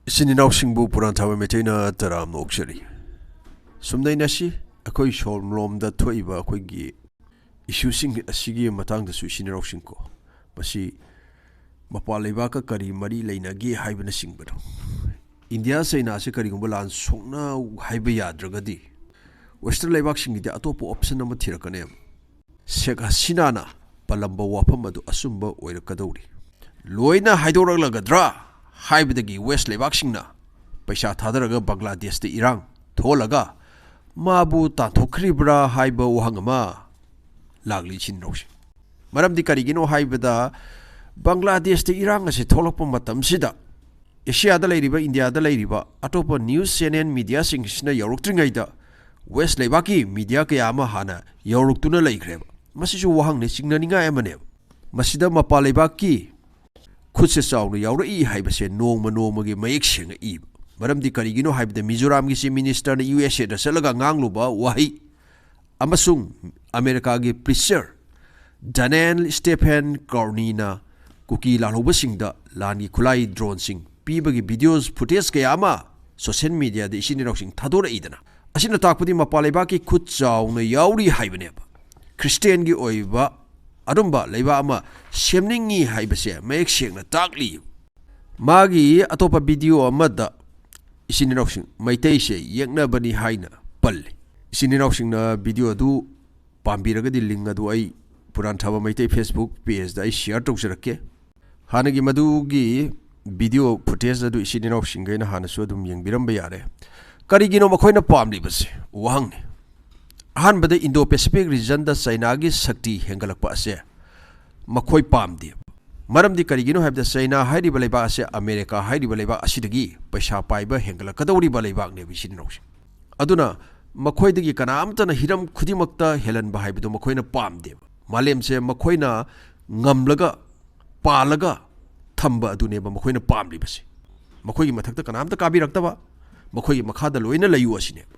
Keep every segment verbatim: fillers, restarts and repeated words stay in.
ꯏꯆꯤꯟ ꯏꯅꯥꯎꯁꯤꯡꯕꯨ ꯄꯨꯔꯥꯟ ꯊꯥꯕ ꯃꯩꯇꯩꯅ ꯇꯔꯥꯝꯅ ꯑꯣꯛꯆꯔꯤ꯫ ꯁꯨꯝ ꯅꯩꯅꯁꯤ, ꯑꯩꯈꯣꯏ ꯁꯣꯝꯂꯣꯝꯗ ꯊꯣꯛꯏꯕ ꯑꯩꯈꯣꯏꯒꯤ ꯏꯁꯨꯁꯤꯡ ꯑꯁꯤꯒꯤ ꯃꯇꯥꯡꯗꯁꯨ ꯏꯆꯤꯟ ꯏꯅꯥꯎꯁꯤꯡ ꯀꯣ, ꯃꯁꯤ ꯃꯄꯥꯟ ꯂꯩꯕꯥꯛꯀ ꯀꯔꯤ ꯃꯔꯤ ꯂꯩꯅꯒꯦ ꯍꯥꯏꯕꯅꯆꯤꯡꯕꯗꯣ꯫ ꯏꯟꯗꯤꯌꯥ ꯆꯩꯅꯥꯁꯦ ꯀꯔꯤꯒꯨꯝꯕ ꯂꯥꯟ ꯁꯣꯛꯅ ꯍꯥꯏꯕ ꯌꯥꯗ꯭ꯔꯒꯗꯤ, ꯋꯦꯁꯇꯔꯟ ꯂꯩꯕꯥꯛꯁꯤꯡꯒꯤꯗꯤ ꯑꯇꯣꯞꯄ ꯑꯣꯞꯁꯟ ꯑꯃ ꯊꯤꯔꯛꯀꯅꯦꯕ꯫ ꯁꯦꯈ ꯍꯁꯤꯅꯥꯅ ꯄꯜꯂꯝꯕ ꯋꯥꯐꯝ ꯑꯗꯨ ꯑꯆꯨꯝꯕ ꯑꯣꯏꯔꯛꯀꯗꯧꯔꯤ꯫ ꯂꯣꯏꯅ ꯍꯥꯏꯗꯣꯔꯛꯂꯒꯗ꯭ꯔꯥ ꯍꯥꯏꯕꯗꯒꯤ ꯋꯦꯁ ꯂꯩꯕꯥꯛꯁꯤꯡꯅ ꯄꯩꯁꯥ ꯊꯥꯗꯔꯒ ꯕꯪꯒ꯭ꯂꯥꯗꯦꯁꯇ ꯏꯔꯥꯡ ꯊꯣꯛꯍꯜꯂꯒ ꯃꯥꯕꯨ ꯇꯥꯟꯊꯣꯛꯈ꯭ꯔꯤꯕ꯭ꯔꯥ ꯍꯥꯏꯕ ꯋꯥꯍꯪ ꯑꯃ ꯂꯥꯛꯂꯤ, ꯏꯆꯤꯟ ꯏꯅꯥꯎꯁꯤꯡ꯫ ꯃꯔꯝꯗꯤ ꯀꯔꯤꯒꯤꯅꯣ ꯍꯥꯏꯕꯗ, ꯕꯪꯒ꯭ꯂꯥꯗꯦꯁꯇ ꯏꯔꯥꯡ ꯑꯁꯤ ꯊꯣꯛꯂꯛꯄ ꯃꯇꯝꯁꯤꯗ ꯑꯦꯁꯤꯌꯥꯗ ꯂꯩꯔꯤꯕ, ꯏꯟꯗꯤꯌꯥꯗ ꯂꯩꯔꯤꯕ ꯑꯇꯣꯞꯄ ꯅ꯭ꯌꯨꯁ ꯆꯦꯅꯦꯜ ꯃꯤꯗꯤꯌꯥꯁꯤꯡꯁꯤꯅ ꯌꯧꯔꯛꯇ꯭ꯔꯤꯉꯩꯗ ꯋꯦꯁ ꯂꯩꯕꯥꯛꯀꯤ ꯃꯤꯗꯤꯌꯥ ꯀꯌꯥ ꯑꯃ ꯍꯥꯟꯅ ꯌꯧꯔꯛꯇꯨꯅ ꯂꯩꯈ꯭ꯔꯦꯕ꯫ ꯃꯁꯤꯁꯨ ꯋꯥꯍꯪꯅꯤ, ꯆꯤꯡꯅꯅꯤꯡꯉꯥꯏ ꯑꯃꯅꯦꯕ꯫ ꯃꯁꯤꯗ ꯃꯄꯥꯟ ꯂꯩꯕꯥꯛꯀꯤ ꯈꯨꯠꯁꯦ ꯆꯥꯎꯅ ꯌꯥꯎꯔꯛꯏ ꯍꯥꯏꯕꯁꯦ ꯅꯣꯡꯃ ꯅꯣꯡꯃꯒꯤ ꯃꯌꯦꯛ ꯁꯦꯡꯉꯛꯏꯕ꯫ ꯃꯔꯝꯗꯤ ꯀꯔꯤꯒꯤꯅꯣ ꯍꯥꯏꯕꯗ, ꯃꯤꯖꯣꯔꯥꯝꯒꯤ ꯆꯤꯐ ꯃꯤꯅꯤꯁꯇꯔꯅ ꯌꯨ ꯑꯦꯁ ꯑꯦꯗ ꯆꯠꯂꯒ ꯉꯥꯡꯂꯨꯕ ꯋꯥꯍꯩ ꯑꯃꯁꯨꯡ ꯑꯃꯦꯔꯤꯀꯥꯒꯤ ꯄ꯭ꯔꯤꯆꯔ ꯗꯅꯦꯜ ꯁ꯭ꯇꯦꯐꯦꯟ ꯀꯥꯔꯅꯤꯅ ꯀꯨꯀꯤ ꯂꯥꯜꯍꯧꯕꯁꯤꯡꯗ ꯂꯥꯟꯒꯤ ꯈꯨꯠꯂꯥꯏ ꯗ꯭ꯔꯣꯟꯁꯤꯡ ꯄꯤꯕꯒꯤ ꯚꯤꯗꯤꯑꯣ ꯐꯨꯇꯦꯖ ꯀꯌꯥ ꯑꯃ ꯁꯣꯁꯤꯌꯦꯜ ꯃꯤꯗꯤꯌꯥꯗ ꯏꯆꯤꯟ ꯏꯅꯥꯎꯁꯤꯡ ꯊꯥꯗꯣꯔꯛꯏꯗꯅ꯫ ꯑꯁꯤꯅ ꯇꯥꯛꯄꯗꯤ ꯃꯄꯥꯟ ꯂꯩꯕꯥꯛꯀꯤ ꯈꯨꯠ ꯆꯥꯎꯅ ꯌꯥꯎꯔꯤ ꯍꯥꯏꯕꯅꯦꯕ꯫ ꯈ꯭ꯔꯤꯁꯇꯦꯟꯒꯤ ꯑꯣꯏꯕ ꯑꯗꯨꯝꯕ ꯂꯩꯕꯥꯛ ꯑꯃ ꯁꯦꯝꯅꯤꯡꯉꯤ ꯍꯥꯏꯕꯁꯦ ꯃꯌꯦꯛ ꯁꯦꯡꯅ ꯇꯥꯛꯂꯤ꯫ ꯃꯥꯒꯤ ꯑꯇꯣꯞꯄ ꯚꯤꯗꯤꯑꯣ ꯑꯃꯗ ꯏꯆꯤꯟ ꯏꯅꯥꯎꯁꯤꯡ ꯃꯩꯇꯩꯁꯦ ꯌꯦꯛꯅꯕꯅꯤ ꯍꯥꯏꯅ ꯄꯜꯂꯤ꯫ ꯏꯆꯤꯟ ꯏꯅꯥꯎꯁꯤꯡꯅ ꯚꯤꯗꯤꯑꯣ ꯑꯗꯨ ꯄꯥꯝꯕꯤꯔꯒꯗꯤ, ꯂꯤꯡ ꯑꯗꯨ ꯑꯩ ꯄꯨꯔꯥꯟ ꯊꯥꯕ ꯃꯩꯇꯩ ꯐꯦꯁꯕꯨꯛ ꯄꯦꯖꯇ ꯑꯩ ꯁꯤꯌꯥꯔ ꯇꯧꯖꯔꯛꯀꯦ꯫ ꯍꯥꯟꯅꯒꯤ ꯃꯗꯨꯒꯤ ꯚꯤꯗꯤꯑꯣ ꯐꯨꯇꯦꯖ ꯑꯗꯨ ꯏꯆꯤꯟ ꯏꯅꯥꯎꯁꯤꯡꯈꯩꯅ ꯍꯥꯟꯅꯁꯨ ꯑꯗꯨꯝ ꯌꯦꯡꯕꯤꯔꯝꯕ ꯌꯥꯔꯦ꯫ ꯀꯔꯤꯒꯤꯅꯣ ꯃꯈꯣꯏꯅ ꯄꯥꯝꯂꯤꯕꯁꯦ? ꯋꯥꯍꯪꯅꯤ꯫ ꯑꯍꯥꯟꯕꯗ, ꯏꯟꯗꯣ ꯄꯦꯁꯤꯐꯤꯛ ꯔꯤꯖꯟꯗ ꯆꯩꯅꯥꯒꯤ ꯁꯛꯇꯤ ꯍꯦꯟꯒꯠꯂꯛꯄ ꯑꯁꯦ ꯃꯈꯣꯏ ꯄꯥꯝꯗꯦ꯫ ꯃꯔꯝꯗꯤ ꯀꯔꯤꯒꯤꯅꯣ ꯍꯥꯏꯕꯗ, ꯆꯩꯅꯥ ꯍꯥꯏꯔꯤꯕ ꯂꯩꯕꯥꯛ ꯑꯁꯦ ꯑꯃꯦꯔꯤꯀꯥ ꯍꯥꯏꯔꯤꯕ ꯂꯩꯕꯥꯛ ꯑꯁꯤꯗꯒꯤ ꯄꯩꯁꯥ ꯄꯥꯏꯕ ꯍꯦꯟꯒꯠꯂꯛꯀꯗꯧꯔꯤꯕ ꯂꯩꯕꯥꯛꯅꯦꯕ, ꯏꯆꯤꯟ ꯏꯅꯥꯎꯁꯤꯡ꯫ ꯑꯗꯨꯅ ꯃꯈꯣꯏꯗꯒꯤ ꯀꯅꯥꯝꯇꯅ ꯍꯤꯔꯝ ꯈꯨꯗꯤꯡꯃꯛꯇ ꯍꯦꯜꯍꯟꯕ ꯍꯥꯏꯕꯗꯨ ꯃꯈꯣꯏꯅ ꯄꯥꯝꯗꯦꯕ꯫ ꯃꯥꯂꯦꯝꯁꯦ ꯃꯈꯣꯏꯅ ꯉꯝꯂꯒ, ꯄꯥꯜꯂꯒ ꯊꯝꯕ ꯑꯗꯨꯅꯦꯕ ꯃꯈꯣꯏꯅ ꯄꯥꯝꯂꯤꯕꯁꯦ꯫ ꯃꯈꯣꯏꯒꯤ ꯃꯊꯛꯇ ꯀꯅꯥꯝꯇ ꯀꯥꯕꯤꯔꯛꯇꯕ, ꯃꯈꯣꯏꯒꯤ ꯃꯈꯥꯗ ꯂꯣꯏꯅ ꯂꯩꯌꯨ ꯑꯁꯤꯅꯦꯕ꯫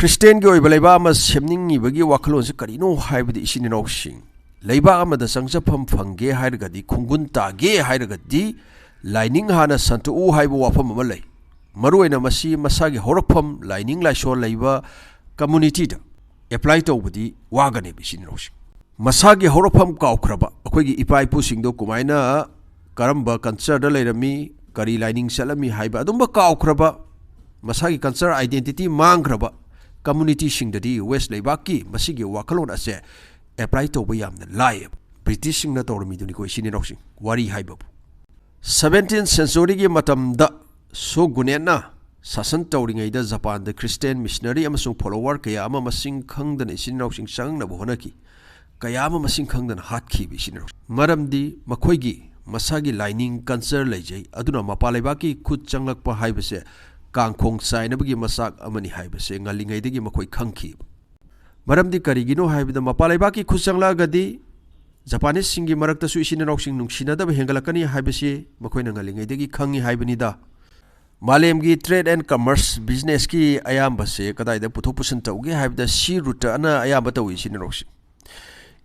ꯈ꯭ꯔꯤꯁꯇꯦꯟꯒꯤ ꯑꯣꯏꯕ ꯂꯩꯕꯥꯛ ꯑꯃ ꯁꯦꯝꯅꯤꯡꯉꯤꯕꯒꯤ ꯋꯥꯈꯜꯂꯣꯟꯁꯦ ꯀꯔꯤꯅꯣ ꯍꯥꯏꯕꯗꯤ, ꯏꯆꯤꯟ ꯏꯅꯥꯎꯁꯤꯡ, ꯂꯩꯕꯥꯛ ꯑꯃꯗ ꯆꯪꯖꯐꯝ ꯐꯪꯒꯦ ꯍꯥꯏꯔꯒꯗꯤ, ꯈꯣꯡꯒꯨꯟ ꯇꯥꯒꯦ ꯍꯥꯏꯔꯒꯗꯤ, ꯂꯥꯏꯅꯤꯡ ꯍꯥꯟꯅ ꯁꯟꯗꯣꯛꯎ ꯍꯥꯏꯕ ꯋꯥꯐꯝ ꯑꯃ ꯂꯩ꯫ ꯃꯔꯨꯑꯣꯏꯅ ꯃꯁꯤ ꯃꯁꯥꯒꯤ ꯍꯧꯔꯛꯐꯝ ꯂꯥꯏꯅꯤꯡ ꯂꯥꯏꯁꯣꯟ ꯂꯩꯕ communityꯗ apply ꯇꯧꯕꯗꯤ ꯋꯥꯒꯅꯦꯕ, ꯏꯆꯤꯟ ꯏꯅꯥꯎꯁꯤꯡ꯫ ꯃꯁꯥꯒꯤ ꯍꯧꯔꯛꯐꯝ ꯀꯥꯎꯈ꯭ꯔꯕ, ꯑꯩꯈꯣꯏꯒꯤ ꯏꯄꯥ ꯏꯄꯨꯁꯤꯡꯗꯣ ꯀꯃꯥꯏꯅ, ꯀꯔꯝꯕ cultureꯗ ꯂꯩꯔꯝꯃꯤ, ꯀꯔꯤ ꯂꯥꯏꯅꯤꯡ ꯆꯠꯂꯝꯃꯤ ꯍꯥꯏꯕ ꯑꯗꯨꯝꯕ ꯀꯥꯎꯈ꯭ꯔꯕ, ꯃꯁꯥꯒꯤ culture identity ꯃꯥꯡꯈ꯭ꯔꯕ communityꯁꯤꯡꯗꯗꯤ West ꯂꯩꯕꯥꯛꯀꯤ ꯃꯁꯤꯒꯤ ꯋꯥꯈꯜꯂꯣꯟ ꯑꯁꯦ apply ꯇꯧꯕ ꯌꯥꯝꯅ ꯂꯥꯏꯌꯦꯕ꯫ Britishꯁꯤꯡꯅ ꯇꯧꯔꯝꯃꯤꯗꯨꯅꯤꯀꯣ, ꯏꯆꯤꯟ ꯏꯅꯥꯎꯁꯤꯡ, ꯋꯥꯔꯤ ꯍꯥꯏꯕꯕꯨ꯫ Seventeenth centuryꯒꯤ ꯃꯇꯝꯗ ꯁꯣꯒꯨꯅꯦꯠꯅ ꯁꯥꯁꯟ ꯇꯧꯔꯤꯉꯩꯗ ꯖꯄꯥꯟꯗ Christian missionary ꯑꯃꯁꯨꯡ follower ꯀꯌꯥ ꯑꯃ ꯃꯁꯤꯡ ꯈꯪꯗꯅ ꯏꯆꯤꯟ ꯏꯅꯥꯎꯁꯤꯡ ꯆꯪꯅꯕ ꯍꯣꯠꯅꯈꯤ꯫ ꯀꯌꯥ ꯑꯃ ꯃꯁꯤꯡ ꯈꯪꯗꯅ ꯍꯥꯠꯈꯤꯕ, ꯏꯆꯤꯟ ꯏꯅꯥꯎ꯫ ꯃꯔꯝꯗꯤ ꯃꯈꯣꯏꯒꯤ ꯃꯁꯥꯒꯤ ꯂꯥꯏꯅꯤꯡ culture ꯂꯩꯖꯩ, ꯑꯗꯨꯅ ꯃꯄꯥꯟ ꯂꯩꯕꯥꯛꯀꯤ ꯈꯨꯠ ꯆꯪꯂꯛꯄ ꯍꯥꯏꯕꯁꯦ ꯀꯥꯡꯈꯣꯡ ꯆꯥꯏꯅꯕꯒꯤ ꯃꯆꯥꯛ ꯑꯃꯅꯤ ꯍꯥꯏꯕꯁꯦ ꯉꯜꯂꯤꯉꯩꯗꯒꯤ ꯃꯈꯣꯏ ꯈꯪꯈꯤꯕ꯫ ꯃꯔꯝꯗꯤ ꯀꯔꯤꯒꯤꯅꯣ ꯍꯥꯏꯕꯗ, ꯃꯄꯥꯟ ꯂꯩꯕꯥꯛꯀꯤ ꯈꯨꯠ ꯆꯪꯂꯛꯑꯒꯗꯤ Japaneseꯁꯤꯡꯒꯤ ꯃꯔꯛꯇꯁꯨ ꯏꯆꯤꯟ ꯏꯅꯥꯎꯁꯤꯡ ꯅꯨꯡꯁꯤꯅꯗꯕ ꯍꯦꯟꯒꯠꯂꯛꯀꯅꯤ ꯍꯥꯏꯕꯁꯤ ꯃꯈꯣꯏꯅ ꯉꯜꯂꯤꯉꯩꯗꯒꯤ ꯈꯪꯉꯤ ꯍꯥꯏꯕꯅꯤꯗ꯫ ꯃꯥꯂꯦꯝꯒꯤ trade and commerce, businessꯀꯤ ꯑꯌꯥꯝꯕꯁꯦ ꯀꯗꯥꯏꯗ ꯄꯨꯊꯣꯛ ꯄꯨꯁꯤꯟ ꯇꯧꯒꯦ ꯍꯥꯏꯕꯗ, sea routeꯅ ꯑꯌꯥꯝꯕ ꯇꯧꯏ, ꯏꯆꯤꯟ ꯏꯅꯥꯎꯁꯤꯡ꯫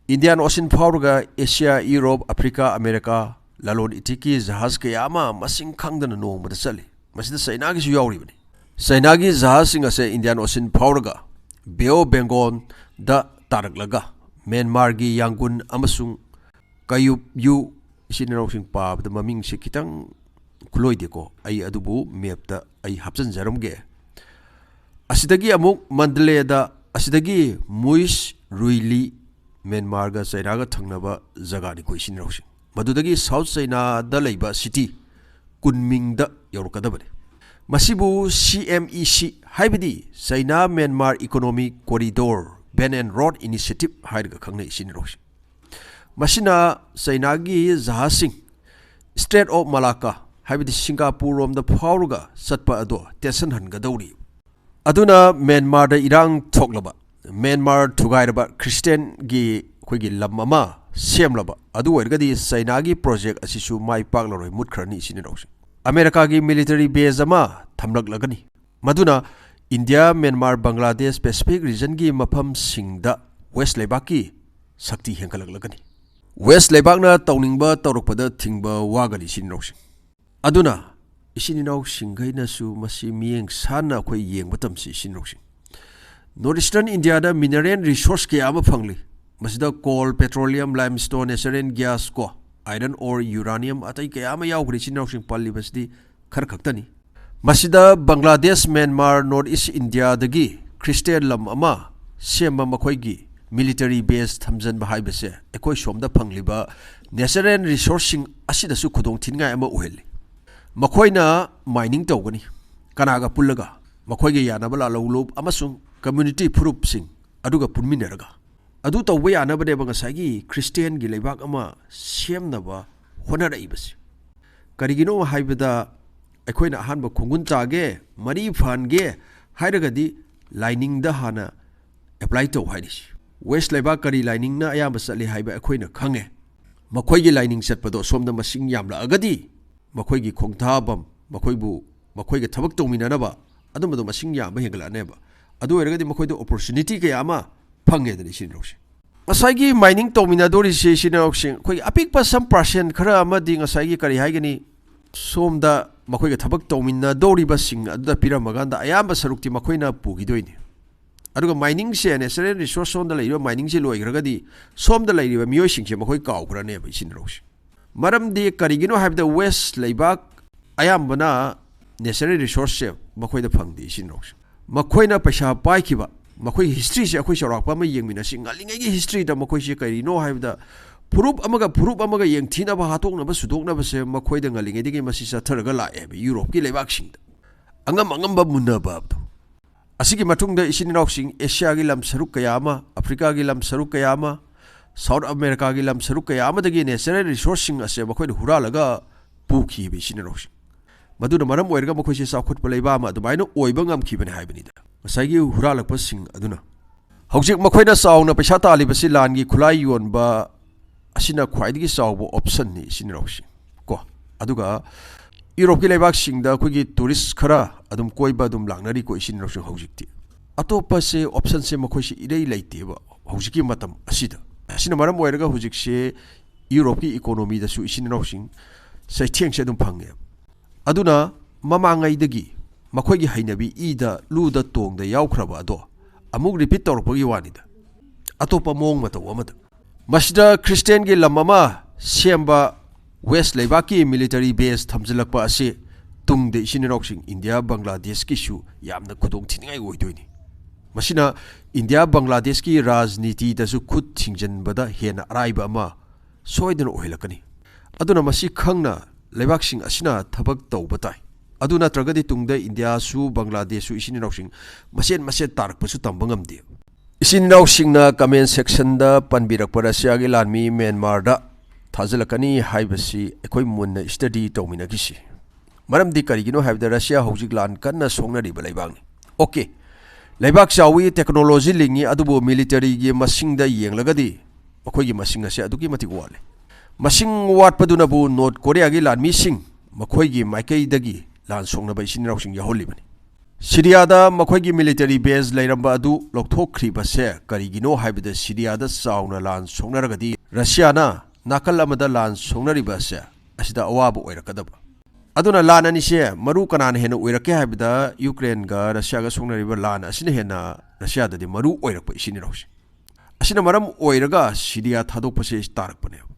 Indian Ocean ꯐꯥꯎꯔꯒ Asia, Europe, Africa, America ꯂꯂꯣꯟ ꯏꯇꯤꯛꯀꯤ ꯖꯍꯥꯖ ꯀꯌꯥ ꯑꯃ ꯃꯁꯤꯡ ꯈꯪꯗꯅ ꯅꯣꯡꯃꯗ ꯆꯠꯂꯤ꯫ ꯃꯁꯤꯗ ꯆꯩꯅꯥꯒꯤꯁꯨ ꯌꯥꯎꯔꯤꯕꯅꯤ꯫ ꯆꯩꯅꯥꯒꯤ ꯖꯍꯥꯖꯁꯤꯡ ꯑꯁꯦ Indian Ocean ꯐꯥꯎꯔꯒ Bay of Bengalꯗ ꯇꯥꯔꯛꯂꯒ ꯃ꯭ꯌꯥꯟꯃꯥꯔꯒꯤ ꯌꯥꯡꯒꯨꯟ ꯑꯃꯁꯨꯡ ꯀꯌꯨꯞꯌꯨ, ꯏꯆꯤꯟ ꯏꯅꯥꯎꯁꯤꯡ, ꯄꯥꯕꯗ ꯃꯃꯤꯡꯁꯦ ꯈꯤꯇꯪ ꯈꯨꯂꯣꯏꯗꯦꯀꯣ, ꯑꯩ ꯑꯗꯨꯕꯨ mapꯇ ꯑꯩ ꯍꯥꯞꯆꯤꯟꯖꯔꯝꯒꯦ꯫ ꯑꯁꯤꯗꯒꯤ ꯑꯃꯨꯛ ꯃꯟꯗꯂꯦꯗ, ꯑꯁꯤꯗꯒꯤ ꯃꯨꯏꯁ ꯔꯨꯏꯂꯤ, ꯃ꯭ꯌꯥꯟꯃꯥꯔꯒ ꯆꯩꯅꯥꯒ ꯊꯪꯅꯕ ꯖꯒꯥꯅꯤꯀꯣ, ꯏꯆꯤꯟ ꯏꯅꯥꯎꯁꯤꯡ꯫ ꯃꯗꯨꯗꯒꯤ South Chinaꯗ ꯂꯩꯕ city ꯀꯨꯟꯃꯤꯡꯗ ꯌꯧꯔꯛꯀꯗꯕꯅꯤ꯫ ꯃꯁꯤꯕꯨ CMEC, ꯍꯥꯏꯕꯗꯤ China Myanmar Economic Corridor Belt and Road Initiative ꯍꯥꯏꯔꯒ ꯈꯪꯅꯩ, ꯏꯆꯤꯟ ꯏꯅꯥꯎꯁꯤꯡ꯫ ꯃꯁꯤꯅ ꯆꯩꯅꯥꯒꯤ ꯖꯍꯥꯖꯁꯤꯡ Strait of Malacca, ꯍꯥꯏꯕꯗꯤ ꯁꯤꯡꯒꯥꯄꯨꯔ ꯔꯣꯝꯗ ꯐꯥꯎꯔꯒ ꯆꯠꯄ ꯑꯗꯣ ꯇꯦꯠꯁꯤꯟꯍꯟꯒꯗꯧꯔꯤ꯫ ꯑꯗꯨꯅ ꯃ꯭ꯌꯥꯟꯃꯥꯔꯗ ꯏꯔꯥꯡ ꯊꯣꯛꯂꯕ, ꯃ꯭ꯌꯥꯟꯃꯥꯔ ꯊꯨꯒꯥꯏꯔꯕ, ꯈ꯭ꯔꯤꯁꯇꯤꯌꯥꯟꯒꯤ ꯑꯩꯈꯣꯏꯒꯤ ꯂꯝ ꯑꯃ ꯁꯦꯝꯂꯕ, ꯑꯗꯨ ꯑꯣꯏꯔꯒꯗꯤ ꯆꯩꯅꯥꯒꯤ project ꯑꯁꯤꯁꯨ ꯃꯥꯏ ꯄꯥꯛꯂꯔꯣꯏ, ꯃꯨꯠꯈ꯭ꯔꯅꯤ, ꯏꯆꯤꯟ ꯏꯅꯥꯎꯁꯤꯡ꯫ ꯑꯃꯦꯔꯤꯀꯥꯒꯤ military base ꯑꯃ ꯊꯝꯂꯛꯂꯒꯅꯤ꯫ ꯃꯗꯨꯅ ꯏꯟꯗꯤꯌꯥ, ꯃ꯭ꯌꯥꯟꯃꯥꯔ, ꯕꯪꯒ꯭ꯂꯥꯗꯦꯁ, Pacific regionꯒꯤ ꯃꯐꯝꯁꯤꯡꯗ West ꯂꯩꯕꯥꯛꯀꯤ ꯁꯛꯇꯤ ꯍꯦꯟꯒꯠꯂꯛꯂꯒꯅꯤ꯫ West ꯂꯩꯕꯥꯛꯅ ꯇꯧꯅꯤꯡꯕ ꯇꯧꯔꯛꯄꯗ ꯊꯤꯡꯕ ꯋꯥꯒꯅꯤ, ꯏꯆꯤꯟ ꯏꯅꯥꯎꯁꯤꯡ꯫ ꯑꯗꯨꯅ ꯏꯆꯤꯟ ꯏꯅꯥꯎꯁꯤꯡꯈꯩꯅꯁꯨ ꯃꯁꯤ ꯃꯤꯠꯌꯦꯡ ꯁꯥꯟꯅ ꯑꯩꯈꯣꯏ ꯌꯦꯡꯕ ꯇꯝꯁꯤ, ꯏꯆꯤꯟ ꯏꯅꯥꯎꯁꯤꯡ꯫ North Eastern India ꯗ mineral resource ꯀꯌꯥ ꯑꯃ ꯐꯪꯂꯤ꯫ ꯃꯁꯤꯗ coal, petroleum, limestone, natural gas ꯀꯣ, iron ore, uranium, ꯑꯇꯩ ꯀꯌꯥ ꯑꯃ ꯌꯥꯎꯈ꯭ꯔꯦ꯫ ꯏꯆꯤꯟ ꯏꯅꯥꯎꯁꯤꯡ, ꯄꯜꯂꯤꯕꯁꯤꯗꯤ ꯈꯔ ꯈꯛꯇꯅꯤ꯫ ꯃꯁꯤꯗ Bangladesh, Myanmar, North East India ꯗꯒꯤ ꯈ꯭ꯔꯤꯁꯇꯤꯌꯥꯟ ꯂꯝ ꯑꯃ ꯁꯦꯝꯕ, ꯃꯈꯣꯏꯒꯤ military base ꯊꯝꯖꯤꯟꯕ ꯍꯥꯏꯕꯁꯦ ꯑꯩꯈꯣꯏ ꯁꯣꯝꯗ ꯐꯪꯂꯤꯕ natural resource ꯁꯤꯡ ꯑꯁꯤꯗꯁꯨ ꯈꯨꯗꯣꯡ ꯊꯤꯅꯤꯡꯉꯥꯏ ꯑꯃ ꯑꯣꯏꯍꯜꯂꯤ꯫ ꯃꯈꯣꯏꯅ mining ꯇꯧꯒꯅꯤ꯫ ꯀꯅꯥꯒ ꯄꯨꯜꯂꯒ? ꯃꯈꯣꯏꯒ ꯌꯥꯅꯕ ꯂꯥꯂꯣꯡꯂꯨꯞ ꯑꯃꯁꯨꯡ community ꯐꯨꯔꯨꯞꯁꯤꯡ ꯑꯗꯨꯒ ꯄꯨꯟꯃꯤꯟꯅꯔꯒ꯫ ꯑꯗꯨ ꯇꯧꯕ ꯌꯥꯅꯕꯅꯦꯕ ꯉꯁꯥꯏꯒꯤ ꯈ꯭ꯔꯤꯁꯇꯤꯌꯥꯟꯒꯤ ꯂꯩꯕꯥꯛ ꯑꯃ ꯁꯦꯝꯅꯕ ꯍꯣꯠꯅꯔꯛꯏꯕꯁꯦ꯫ ꯀꯔꯤꯒꯤꯅꯣ ꯍꯥꯏꯕꯗ, ꯑꯩꯈꯣꯏꯅ ꯑꯍꯥꯟꯕ ꯈꯣꯡꯒꯨꯟ ꯆꯥꯒꯦ, ꯃꯔꯤ ꯐꯍꯟꯒꯦ ꯍꯥꯏꯔꯒꯗꯤ ꯂꯥꯏꯅꯤꯡꯗ ꯍꯥꯟꯅ apply ꯇꯧ ꯍꯥꯏꯔꯤꯁꯤ꯫ West ꯂꯩꯕꯥꯛ ꯀꯔꯤ ꯂꯥꯏꯅꯤꯡꯅ ꯑꯌꯥꯝꯕ ꯆꯠꯂꯤ ꯍꯥꯏꯕ ꯑꯩꯈꯣꯏꯅ ꯈꯪꯉꯦ꯫ ꯃꯈꯣꯏꯒꯤ ꯂꯥꯏꯅꯤꯡ ꯆꯠꯄꯗꯣ ꯁꯣꯝꯗ ꯃꯁꯤꯡ ꯌꯥꯝꯂꯛꯑꯒꯗꯤ ꯃꯈꯣꯏꯒꯤ ꯈꯣꯡꯊꯥꯐꯝ, ꯃꯈꯣꯏꯕꯨ, ꯃꯈꯣꯏꯒ ꯊꯕꯛ ꯇꯧꯃꯤꯟꯅꯅꯕ ꯑꯗꯨꯝꯕꯗꯣ ꯃꯁꯤꯡ ꯌꯥꯝꯕ ꯍꯦꯟꯒꯠꯂꯛꯑꯅꯦꯕ꯫ ꯑꯗꯨ ꯑꯣꯏꯔꯒꯗꯤ ꯃꯈꯣꯏꯗ opportunity ꯀꯌꯥ ꯑꯃ ꯐꯪꯉꯦꯗꯅ, ꯏꯆꯤꯟ ꯏꯅꯥꯎꯁꯦ꯫ ꯉꯁꯥꯏꯒꯤ mining ꯇꯧꯃꯤꯟꯅꯗꯧꯔꯤꯁꯦ, ꯏꯆꯤꯟ ꯏꯅꯥꯎꯁꯤꯡ, ꯑꯩꯈꯣꯏꯒꯤ ꯑꯄꯤꯛꯄ some percent ꯈꯔ ꯑꯃꯗꯤ ꯉꯁꯥꯏꯒꯤ ꯀꯔꯤ ꯍꯥꯏꯒꯅꯤ, ꯁꯣꯝꯗ ꯃꯈꯣꯏꯒ ꯊꯕꯛ ꯇꯧꯃꯤꯟꯅꯗꯧꯔꯤꯕꯁꯤꯡ ꯑꯗꯨꯗ ꯄꯤꯔꯝꯃꯀꯥꯟꯗ ꯑꯌꯥꯝꯕ ꯁꯔꯨꯛꯇꯤ ꯃꯈꯣꯏꯅ ꯄꯨꯈꯤꯗꯣꯏꯅꯤ꯫ ꯑꯗꯨꯒ mining ꯁꯦ, natural resource ꯁꯣꯝꯗ ꯂꯩꯔꯤꯕ mining ꯁꯦ ꯂꯣꯏꯈ꯭ꯔꯒꯗꯤ ꯁꯣꯝꯗ ꯂꯩꯔꯤꯕ ꯃꯤꯑꯣꯏꯁꯤꯡꯁꯦ ꯃꯈꯣꯏ ꯀꯥꯎꯈ꯭ꯔꯅꯦꯕ, ꯏꯆꯤꯟ ꯏꯅꯥꯎꯁꯤꯡ꯫ ꯃꯔꯝꯗꯤ ꯀꯔꯤꯒꯤꯅꯣ ꯍꯥꯏꯕꯗ West ꯂꯩꯕꯥꯛ ꯑꯌꯥꯝꯕꯅ natural resource ꯁꯦ ꯃꯈꯣꯏꯗ ꯐꯪꯗꯦ, ꯏꯆꯤꯟ ꯏꯅꯥꯎꯁꯤꯡ꯫ ꯃꯈꯣꯏꯅ ꯄꯩꯁꯥ ꯄꯥꯏꯈꯤꯕ, ꯃꯈꯣꯏꯒꯤ history ꯁꯦ ꯑꯩꯈꯣꯏ ꯆꯥꯎꯔꯥꯛꯄ ꯑꯃ ꯌꯦꯡꯃꯤꯟꯅꯁꯤ꯫ ꯉꯜꯂꯤꯉꯩꯒꯤ history ꯗ ꯃꯈꯣꯏꯁꯦ ꯀꯔꯤꯅꯣ ꯍꯥꯏꯕꯗ, ꯐꯨꯔꯨꯞ ꯑꯃꯒ ꯐꯨꯔꯨꯞ ꯑꯃꯒ ꯌꯦꯡꯊꯤꯅꯕ, ꯍꯥꯠꯇꯣꯛꯅꯕ, ꯁꯨꯗꯣꯛꯅꯕꯁꯦ ꯃꯈꯣꯏꯗ ꯉꯜꯂꯤꯉꯩꯗꯒꯤ ꯃꯁꯤ ꯆꯠꯊꯔꯒ ꯂꯥꯛꯑꯦꯕ, ꯌꯨꯔꯣꯞꯀꯤ ꯂꯩꯕꯥꯛꯁꯤꯡꯗ꯫ ꯑꯉꯝ ꯑꯉꯝꯕ ꯃꯨꯟꯅꯕ ꯍꯥꯏꯕꯗꯣ꯫ ꯑꯁꯤꯒꯤ ꯃꯇꯨꯡꯗ, ꯏꯆꯤꯟ ꯏꯅꯥꯎꯁꯤꯡ, ꯑꯦꯁꯤꯌꯥꯒꯤ ꯂꯝ ꯁꯔꯨꯛ ꯀꯌꯥ ꯑꯃ, ꯑꯐ꯭ꯔꯤꯀꯥꯒꯤ ꯂꯝ ꯁꯔꯨꯛ ꯀꯌꯥ ꯑꯃ, South America ꯒꯤ ꯂꯝ ꯁꯔꯨꯛ ꯀꯌꯥ ꯑꯃꯗꯒꯤ natural resource ꯁꯤꯡ ꯑꯁꯦ ꯃꯈꯣꯏꯅ ꯍꯨꯔꯥꯜꯂꯒ ꯄꯨꯈꯤꯕ, ꯏꯆꯤꯟ ꯏꯅꯥꯎꯁꯤꯡ꯫ ꯃꯗꯨꯅ ꯃꯔꯝ ꯑꯣꯏꯔꯒ ꯃꯈꯣꯏꯁꯦ ꯆꯥꯎꯈꯠꯄ ꯂꯩꯕꯥꯛ ꯑꯃ ꯑꯗꯨꯃꯥꯏꯅ ꯑꯣꯏꯕ ꯉꯝꯈꯤꯕꯅꯤ ꯍꯥꯏꯕꯅꯤꯗ, ꯉꯁꯥꯏꯒꯤ ꯍꯨꯔꯥꯜꯂꯛꯄꯁꯤꯡ ꯑꯗꯨꯅ꯫ ꯍꯧꯖꯤꯛ ꯃꯈꯣꯏꯅ ꯆꯥꯎꯅ ꯄꯩꯁꯥ ꯇꯥꯜꯂꯤꯕꯁꯤ ꯂꯥꯟꯒꯤ ꯈꯨꯠꯂꯥꯏ ꯌꯣꯟꯕ ꯑꯁꯤꯅ ꯈ꯭ꯋꯥꯏꯗꯒꯤ ꯆꯥꯎꯕ option ꯅꯤ, ꯏꯆꯤꯟ ꯏꯅꯥꯎꯁꯤꯡ꯫ ꯀꯣ, ꯑꯗꯨꯒ ꯌꯨꯔꯣꯞꯀꯤ ꯂꯩꯕꯥꯛꯁꯤꯡꯗ ꯑꯩꯈꯣꯏꯒꯤ tourist ꯈꯔ ꯑꯗꯨꯝ ꯀꯣꯏꯕ ꯑꯗꯨꯝ ꯂꯥꯛꯅꯔꯤꯀꯣ, ꯏꯆꯤꯟ ꯏꯅꯥꯎꯁꯤꯡ, ꯍꯧꯖꯤꯛꯇꯤ꯫ ꯑꯇꯣꯞꯄꯁꯦ, option ꯁꯦ ꯃꯈꯣꯏꯁꯦ ꯏꯔꯩ ꯂꯩꯇꯦꯕ ꯍꯧꯖꯤꯛꯀꯤ ꯃꯇꯝ ꯑꯁꯤꯗ꯫ ꯑꯁꯤꯅ ꯃꯔꯝ ꯑꯣꯏꯔꯒ ꯍꯧꯖꯤꯛꯁꯦ ꯌꯨꯔꯣꯞꯀꯤ economy ꯗꯁꯨ, ꯏꯆꯤꯟ ꯏꯅꯥꯎꯁꯤꯡ, ꯆꯩꯊꯦꯡꯁꯦ ꯑꯗꯨꯝ ꯐꯪꯉꯦꯕ꯫ ꯑꯗꯨꯅ ꯃꯃꯥꯡꯉꯩꯗꯒꯤ ꯃꯈꯣꯏꯒꯤ ꯍꯩꯅꯕꯤ ꯏꯗ ꯂꯨꯗ ꯇꯣꯡꯗ ꯌꯥꯎꯈ꯭ꯔꯕ ꯑꯗꯣ ꯑꯃꯨꯛ ꯔꯤꯄꯤꯠ ꯇꯧꯔꯛꯄꯒꯤ ꯋꯥꯅꯤꯗ, ꯑꯇꯣꯞꯄ ꯃꯑꯣꯡ ꯃꯇꯧ ꯑꯃꯗ꯫ ꯃꯁꯤꯗ ꯈ꯭ꯔꯤꯁꯇꯤꯌꯥꯟꯒꯤ ꯂꯝ ꯑꯃ ꯁꯦꯝꯕ ꯋꯦꯁ ꯂꯩꯕꯥꯛꯀꯤ ꯃꯤꯂꯤꯇꯔꯤ ꯕꯦꯁ ꯊꯝꯖꯤꯜꯂꯛꯄ ꯑꯁꯤ ꯇꯨꯡꯗ ꯏꯆꯤꯟ ꯏꯅꯥꯎꯁꯤꯡ ꯏꯟꯗꯤꯌꯥ, ꯕꯪꯒ꯭ꯂꯥꯗꯦꯁꯀꯤꯁꯨ ꯌꯥꯝꯅ ꯈꯨꯗꯣꯡ ꯊꯤꯅꯤꯡꯉꯥꯏ ꯑꯣꯏꯗꯣꯏꯅꯤ꯫ ꯃꯁꯤꯅ ꯏꯟꯗꯤꯌꯥ, ꯕꯪꯒ꯭ꯂꯥꯗꯦꯁꯀꯤ ꯔꯥꯖꯅꯤꯇꯤꯗꯁꯨ ꯈꯨꯠ ꯊꯤꯡꯖꯤꯟꯕꯗ ꯍꯦꯟꯅ ꯑꯔꯥꯏꯕ ꯑꯃ ꯁꯣꯏꯗꯅ ꯑꯣꯏꯍꯜꯂꯛꯀꯅꯤ꯫ ꯑꯗꯨꯅ ꯃꯁꯤ ꯈꯪꯅ ꯂꯩꯕꯥꯛꯁꯤꯡ ꯑꯁꯤꯅ ꯊꯕꯛ ꯇꯧꯕ ꯇꯥꯏ꯫ ꯑꯗꯨ ꯅꯠꯇ꯭ꯔꯒꯗꯤ ꯇꯨꯡꯗ ꯏꯟꯗꯤꯌꯥꯁꯨ ꯕꯪꯒ꯭ꯂꯥꯗꯦꯁꯁꯨ ꯏꯆꯤꯟ ꯏꯅꯥꯎꯁꯤꯡ ꯃꯆꯦꯠ ꯃꯆꯦꯠ ꯇꯥꯔꯛꯄꯁꯨ ꯇꯝꯕ ꯉꯝꯗꯦ꯫ ꯏꯆꯤꯟ ꯏꯅꯥꯎꯁꯤꯡꯅ ꯀꯃꯦꯟ ꯁꯦꯛꯁꯟꯗ ꯄꯟꯕꯤꯔꯛꯄ ꯔꯁꯤꯌꯥꯒꯤ ꯂꯥꯟꯃꯤ ꯃ꯭ꯌꯥꯟꯃꯥꯔꯗ ꯊꯥꯖꯤꯜꯂꯛꯀꯅꯤ ꯍꯥꯏꯕꯁꯤ ꯑꯩꯈꯣꯏ ꯃꯨꯟꯅ ꯁ꯭ꯇꯗꯤ ꯇꯧꯃꯤꯟꯅꯈꯤꯁꯤ꯫ ꯃꯔꯝꯗꯤ ꯀꯔꯤꯒꯤꯅꯣ ꯍꯥꯏꯕꯗ ꯔꯁꯤꯌꯥ ꯍꯧꯖꯤꯛ ꯂꯥꯟ ꯀꯟꯅ ꯁꯣꯛꯅꯔꯤꯕ ꯂꯩꯕꯥꯛꯅꯤ꯫ ꯑꯣꯀꯦ, ꯂꯩꯕꯥꯛ ꯆꯥꯎꯏ, ꯇꯦꯛꯅꯣꯂꯣꯖꯤ ꯂꯤꯡꯏ, ꯑꯗꯨꯕꯨ ꯃꯤꯂꯤꯇꯔꯤꯒꯤ ꯃꯁꯤꯡꯗ ꯌꯦꯡꯂꯒꯗꯤ ꯃꯈꯣꯏꯒꯤ ꯃꯁꯤꯡ ꯑꯁꯤ ꯑꯗꯨꯛꯀꯤ ꯃꯇꯤꯛ ꯋꯥꯠꯂꯤ꯫ ꯃꯁꯤꯡ ꯋꯥꯠꯄꯗꯨꯅꯕꯨ ꯅꯣꯔꯠ ꯀꯣꯔꯤꯌꯥꯒꯤ ꯂꯥꯟꯃꯤꯁꯤꯡ ꯃꯈꯣꯏꯒꯤ ꯃꯥꯏꯀꯩꯗꯒꯤ ꯂꯥꯟ ꯁꯣꯛꯅꯕ ꯏꯆꯤꯟ ꯏꯅꯥꯎꯁꯤꯡ ꯌꯥꯎꯍꯜꯂꯤꯕꯅꯤ꯫ ꯁꯤꯔꯤꯌꯥꯗ ꯃꯈꯣꯏꯒꯤ ꯃꯤꯂꯤꯇꯔꯤ ꯕꯦꯖ ꯂꯩꯔꯝꯕ ꯑꯗꯨ ꯂꯧꯊꯣꯛꯈ꯭ꯔꯤꯕꯁꯦ ꯀꯔꯤꯒꯤꯅꯣ ꯍꯥꯏꯕꯗ ꯁꯤꯔꯤꯌꯥꯗ ꯆꯥꯎꯅ ꯂꯥꯟ ꯁꯣꯛꯅꯔꯒꯗꯤ ꯔꯁꯤꯌꯥꯅ ꯅꯥꯀꯜ ꯑꯃꯗ ꯂꯥꯟ ꯁꯣꯛꯅꯔꯤꯕ ꯑꯁꯦ ꯑꯁꯤꯗ ꯑꯋꯥꯕ ꯑꯣꯏꯔꯛꯀꯗꯕ꯫ ꯑꯗꯨꯅ ꯂꯥꯟ ꯑꯅꯤꯁꯦ ꯃꯔꯨ ꯀꯅꯥꯅ ꯍꯦꯟꯅ ꯑꯣꯏꯔꯛꯀꯦ ꯍꯥꯏꯕꯗ ꯌꯨꯀ꯭ꯔꯦꯟꯒ ꯔꯁꯤꯌꯥꯒ ꯁꯣꯛꯅꯔꯤꯕ ꯂꯥꯟ ꯑꯁꯤꯅ ꯍꯦꯟꯅ ꯔꯁꯤꯌꯥꯗꯗꯤ ꯃꯔꯨ ꯑꯣꯏꯔꯛꯄ ꯏꯆꯤꯟ ꯏꯅꯥꯎꯁꯦ꯫ ꯑꯁꯤꯅ ꯃꯔꯝ ꯑꯣꯏꯔꯒ ꯁꯤꯔꯤꯌꯥ ꯊꯥꯗꯣꯛꯄꯁꯦ ꯇꯥꯔꯛꯄꯅꯦꯕ꯫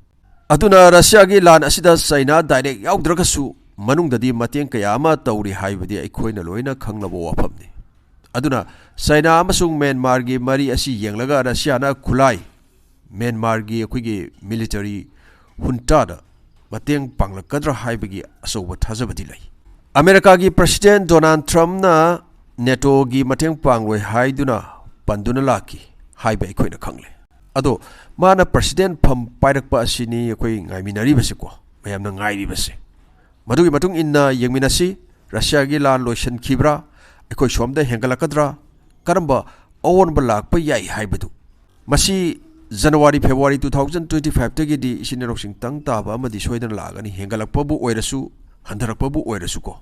ꯑꯗꯨꯅ ꯔꯁꯤꯌꯥꯒꯤ ꯂꯥꯟ ꯑꯁꯤꯗ ꯆꯩꯅꯥ ꯗꯥꯏꯔꯦꯛ ꯌꯥꯎꯗ꯭ꯔꯒꯁꯨ ꯃꯅꯨꯡꯗꯗꯤ ꯃꯇꯦꯡ ꯀꯌꯥ ꯑꯃ ꯇꯧꯔꯤ ꯍꯥꯏꯕꯗꯤ ꯑꯩꯈꯣꯏꯅ ꯂꯣꯏꯅ ꯈꯪꯂꯕ ꯋꯥꯐꯝꯅꯤ꯫ ꯑꯗꯨꯅ ꯆꯩꯅꯥ ꯑꯃꯁꯨꯡ ꯃ꯭ꯌꯥꯟꯃꯥꯔꯒꯤ ꯃꯔꯤ ꯑꯁꯤ ꯌꯦꯡꯂꯒ ꯔꯁꯤꯌꯥꯅ ꯈꯨꯠꯂꯥꯏ ꯃ꯭ꯌꯥꯟꯃꯥꯔꯒꯤ ꯑꯩꯈꯣꯏꯒꯤ ꯃꯤꯂꯤꯇꯔꯤ ꯍꯨꯟꯇꯥꯗ ꯃꯇꯦꯡ ꯄꯥꯡꯂꯛꯀꯗ꯭ꯔꯥ ꯍꯥꯏꯕꯒꯤ ꯑꯆꯧꯕ ꯊꯥꯖꯕꯗꯤ ꯂꯩ꯫ ꯑꯃꯦꯔꯤꯀꯥꯒꯤ ꯄ꯭ꯔꯁꯤꯗꯦꯟ ꯗꯣꯅꯥꯜꯗ ꯇ꯭ꯔꯝꯞꯅ ꯅꯦꯇꯣꯒꯤ ꯃꯇꯦꯡ ꯄꯥꯡꯂꯣꯏ ꯍꯥꯏꯗꯨꯅ ꯄꯟꯗꯨꯅ ꯂꯥꯛꯈꯤ ꯍꯥꯏꯕ ꯑꯩꯈꯣꯏꯅ ꯈꯪꯂꯦ꯫ ꯑꯗꯣ ꯃꯥꯅ ꯄ꯭ꯔꯁꯤꯗꯦꯟ ꯐꯝ ꯄꯥꯏꯔꯛꯄ ꯑꯁꯤꯅꯤ ꯑꯩꯈꯣꯏ ꯉꯥꯏꯃꯤꯟꯅꯔꯤꯕꯁꯤꯀꯣ, ꯃꯌꯥꯝꯅ ꯉꯥꯏꯔꯤꯕꯁꯦ꯫ ꯃꯗꯨꯒꯤ ꯃꯇꯨꯡ ꯏꯟꯅ ꯌꯦꯡꯃꯤꯟꯅꯁꯤ, ꯔꯁꯤꯌꯥꯒꯤ ꯂꯥꯟ ꯂꯣꯏꯁꯤꯟꯈꯤꯕ꯭ꯔꯥ, ꯑꯩꯈꯣꯏ ꯁꯣꯝꯗ ꯍꯦꯟꯒꯠꯂꯛꯀꯗ꯭ꯔꯥ, ꯀꯔꯝꯕ ꯑꯑꯣꯟꯕ ꯂꯥꯛꯄ ꯌꯥꯏ ꯍꯥꯏꯕꯗꯨ꯫ ꯃꯁꯤ January, February two thousand twenty five ꯇꯒꯤꯗꯤ ꯏꯆꯤꯟ ꯏꯅꯥꯎꯁꯤꯡ ꯇꯪ ꯇꯥꯕ ꯑꯃꯗꯤ ꯁꯣꯏꯗꯅ ꯂꯥꯛꯑꯒꯅꯤ, ꯍꯦꯟꯒꯠꯂꯛꯄꯕꯨ ꯑꯣꯏꯔꯁꯨ, ꯍꯟꯊꯔꯛꯄꯕꯨ ꯑꯣꯏꯔꯁꯨꯀꯣ꯫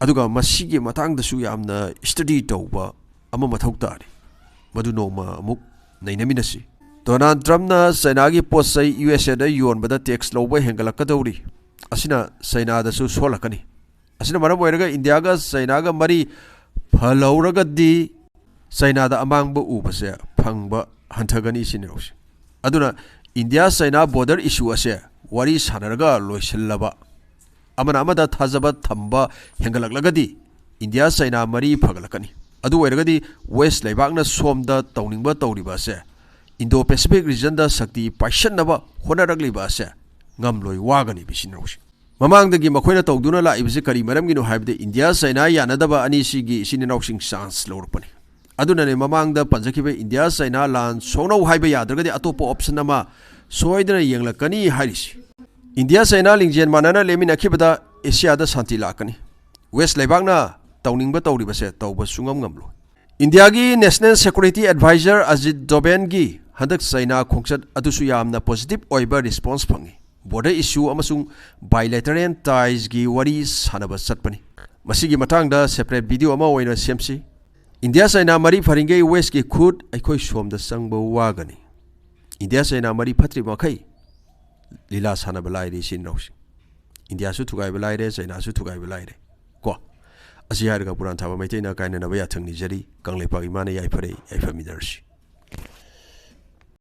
ꯑꯗꯨꯒ ꯃꯁꯤꯒꯤ ꯃꯇꯥꯡꯗꯁꯨ ꯌꯥꯝꯅ ꯁ꯭ꯇꯗꯤ ꯇꯧꯕ ꯑꯃ ꯃꯊꯧ ꯇꯥꯔꯤ꯫ ꯃꯗꯨ ꯅꯣꯡꯃ ꯑꯃꯨꯛ ꯅꯩꯅꯃꯤꯟꯅꯁꯤ꯫ ꯗꯣꯅꯥꯜꯗ ꯇ꯭ꯔꯝꯞꯅ ꯆꯩꯅꯥꯒꯤ ꯄꯣꯠ ꯆꯩ ꯌꯨ ꯑꯦꯁ ꯑꯦꯗ ꯌꯣꯟꯕꯗ ꯇꯦꯛꯁ ꯂꯧꯕ ꯍꯦꯟꯒꯠꯂꯛꯀꯗꯧꯔꯤ꯫ ꯑꯁꯤꯅ ꯆꯩꯅꯥꯗꯁꯨ ꯁꯣꯜꯂꯛꯀꯅꯤ꯫ ꯑꯁꯤꯅ ꯃꯔꯝ ꯑꯣꯏꯔꯒ ꯏꯟꯗꯤꯌꯥꯒ ꯆꯩꯅꯥꯒ ꯃꯔꯤ ꯐꯍꯧꯔꯒꯗꯤ ꯆꯩꯅꯥꯗ ꯑꯃꯥꯡꯕ ꯎꯕꯁꯦ ꯐꯪꯕ ꯍꯟꯊꯒꯅꯤ ꯁꯤꯅꯤ ꯅꯦꯔꯣꯛꯁꯤꯡ꯫ ꯑꯗꯨꯅ ꯏꯟꯗꯤꯌꯥ ꯆꯩꯅꯥ ꯕꯣꯔꯗꯔ ꯏꯁꯨ ꯑꯁꯦ ꯋꯥꯔꯤ ꯁꯥꯟꯅꯔꯒ ꯂꯣꯏꯁꯤꯜꯂꯕ, ꯑꯃꯅ ꯑꯃꯗ ꯊꯥꯖꯕ ꯊꯝꯕ ꯍꯦꯟꯒꯠꯂꯛꯂꯒꯗꯤ ꯏꯟꯗꯤꯌꯥ ꯆꯩꯅꯥ ꯃꯔꯤ ꯐꯒꯠꯂꯛꯀꯅꯤ꯫ ꯑꯗꯨ ꯑꯣꯏꯔꯒꯗꯤ ꯋꯦꯁ ꯂꯩꯕꯥꯛꯅ ꯁꯣꯝꯗ ꯇꯧꯅꯤꯡꯕ ꯇꯧꯔꯤꯕ ꯑꯁꯦ, ꯏꯟꯗꯣ ꯄꯦꯁꯤꯐꯤꯛ ꯔꯤꯖꯟꯗ ꯁꯛꯇꯤ ꯄꯥꯏꯁꯟꯅꯕ ꯍꯣꯠꯅꯔꯛꯂꯤꯕ ꯑꯁꯦ ꯉꯝꯂꯣꯏ, ꯋꯥꯒꯅꯤ ꯁꯤꯅꯤ ꯅꯦꯔꯣꯛꯁꯤꯡ꯫ ꯃꯃꯥꯡꯗꯒꯤ ꯃꯈꯣꯏꯅ ꯇꯧꯗꯨꯅ ꯂꯥꯛꯏꯕꯁꯤ ꯀꯔꯤ ꯃꯔꯝꯒꯤꯅꯣ ꯍꯥꯏꯕꯗ ꯏꯟꯗꯤꯌꯥ ꯆꯩꯅꯥ ꯌꯥꯅꯗꯕ ꯑꯅꯤꯁꯤꯒꯤ ꯏꯆꯤꯟ ꯏꯅꯥꯎꯁꯤꯡ ꯆꯥꯟꯁ ꯂꯧꯔꯛꯄꯅꯤ꯫ ꯑꯗꯨꯅꯅꯦ ꯃꯃꯥꯡꯗ ꯄꯟꯖꯈꯤꯕ ꯏꯟꯗꯤꯌꯥ ꯆꯩꯅꯥ ꯂꯥꯟ ꯁꯣꯛꯅꯧ ꯍꯥꯏꯕ ꯌꯥꯗ꯭ꯔꯒꯗꯤ ꯑꯇꯣꯞꯄ ꯑꯣꯞꯁꯟ ꯑꯃ ꯁꯣꯏꯗꯅ ꯌꯦꯡꯂꯛꯀꯅꯤ ꯍꯥꯏꯔꯤꯁꯤ꯫ ꯏꯟꯗꯤꯌꯥ ꯆꯩꯅꯥ ꯂꯤꯡꯖꯦꯜ ꯃꯥꯟꯅꯅ ꯂꯦꯞꯃꯤꯟꯅꯈꯤꯕꯗ ꯑꯦꯁꯤꯌꯥꯗ ꯁꯥꯟꯇꯤ ꯂꯥꯛꯀꯅꯤ꯫ ꯋꯦꯁ ꯂꯩꯕꯥꯛꯅ ꯇꯧꯅꯤꯡꯕ ꯇꯧꯔꯤꯕꯁꯦ ꯇꯧꯕ ꯁꯨꯡꯉꯝ ꯉꯝꯂꯣꯏ꯫ ꯏꯟꯗꯤꯌꯥꯒꯤ ꯅꯦꯁꯅꯦꯜ ꯁꯦꯀ꯭ꯌꯨꯔꯤꯇꯤ ꯑꯦꯗꯚꯥꯏꯖꯔ ꯑꯖꯤꯠ ꯗꯣꯚꯦꯜꯒꯤ ꯍꯟꯗꯛ ꯆꯩꯅꯥ ꯈꯣꯡꯆꯠ ꯑꯗꯨꯁꯨ ꯌꯥꯝꯅ ꯄꯣꯖꯤꯇꯤꯚ ꯑꯣꯏꯕ ꯔꯦꯁꯄꯣꯟꯁ ꯐꯪꯉꯤ꯫ ꯕꯣꯔꯗꯔ ꯏꯁꯨ ꯑꯃꯁꯨꯡ ꯕꯥꯏꯂꯦꯇꯔꯦꯜ ꯇꯥꯏꯁꯒꯤ ꯋꯥꯔꯤ ꯁꯥꯟꯅꯕ ꯆꯠꯄꯅꯤ꯫ ꯃꯁꯤꯒꯤ ꯃꯇꯥꯡꯗ ꯁꯦꯄꯔꯦꯠ ꯚꯤꯗꯤꯑꯣ ꯑꯃ ꯑꯣꯏꯅ ꯁꯦꯝꯁꯤ꯫ ꯏꯟꯗꯤꯌꯥ ꯆꯩꯅꯥ ꯃꯔꯤ ꯐꯔꯤꯉꯩ ꯋꯦꯁꯀꯤ ꯈꯨꯠ ꯑꯩꯈꯣꯏ ꯁꯣꯝꯗ ꯆꯪꯕ ꯋꯥꯒꯅꯤ꯫ ꯏꯟꯗꯤꯌꯥ ꯆꯩꯅꯥ ꯃꯔꯤ ꯐꯠꯇ꯭ꯔꯤꯕ ꯃꯈꯩ ꯂꯤꯂꯥ ꯁꯥꯟꯅꯕ ꯂꯥꯏꯔꯦ ꯏꯆꯤꯟ ꯏꯅꯥꯎꯁꯤꯡ꯫ ꯏꯟꯗꯤꯌꯥꯁꯨ ꯊꯨꯒꯥꯏꯕ ꯂꯥꯏꯔꯦ, ꯆꯩꯅꯥꯁꯨ ꯊꯨꯒꯥꯏꯕ ꯂꯥꯏꯔꯦ꯫ ꯀꯣ, ꯑꯁꯤ ꯍꯥꯏꯔꯒ ꯄꯨꯔꯥꯟ ꯊꯥꯕ ꯃꯩꯇꯩꯅ ꯀꯥꯏꯅꯅꯕ ꯌꯥꯊꯪ ꯅꯤꯖꯔꯤ꯫ ꯀꯪꯂꯩꯄꯥꯛ ꯏꯃꯥꯅ ꯌꯥꯏꯐꯔꯦ, ꯌꯥꯏꯐꯃꯤꯟꯅꯔꯁꯤ꯫